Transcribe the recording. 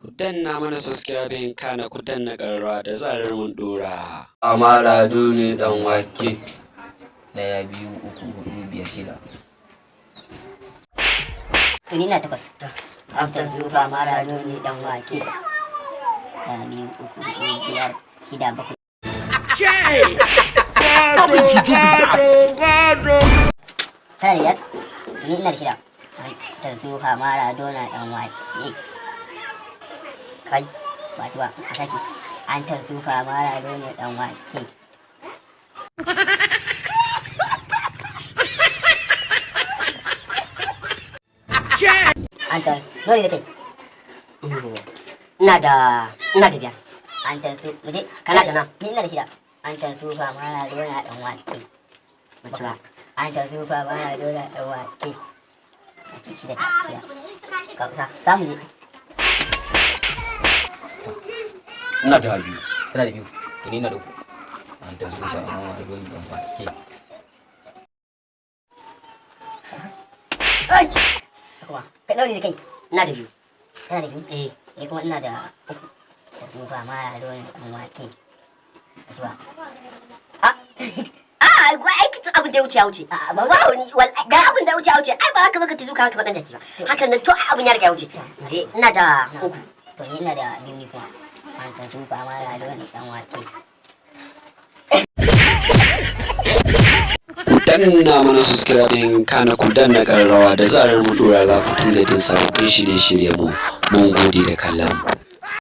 Ku danna mana subscribing, kana ku danna ƙararrawa da zarar mun ɗora. Maradona ɗan wake. Ɗaya, biyu, uku, hudu, biyar, shida. To, ni na takwas. After Super Maradona dan wake. Ɗaya, biyu, uku, hudu, biyar, shida, bakwai. Kana da biyar? Ni ina da shida. After Super Maradona dan wake. Kai, ba ci ba, a sake. Anton Super Maradona dan wake. Anton, nawa ne da kai? Ina da biyar. Anton su, muje, kana da na? Ni ina da shida. Anton Super Maradona dan wake. Ba ci ba. Anton Super Maradona dan wake. A ci shida ta, shida. Ka kusa, samu je. Ina da biyu. Kana da biyu? To, ni ina da uku. An ta zuwa Maradona ɗan wake. Ai! Kuma, kai nawa ne da kai? Ina da biyu. Kana da biyu? Eh, ni kuma ina da uku. Da Super Maradona dan wake. Ba ci ba. Ah, ai abin da ya wuce ya wuce. A'a, ba Ba wani ga abin da ya wuce ya wuce. Ai ba haka zaka tuka haka fadan jaki ba. Hakan nan to ai abin ya riga ya wuce. Je, ina da uku. To, ni ina da biyu ni kuma. Anton Super Maradona dan wake. Ku danna mana subscribing, kana ku danna ƙararrawa da zarar mun ɗora za ku dinga jin sababbin shirye-shiryen mu. Mun gode da kallon mu.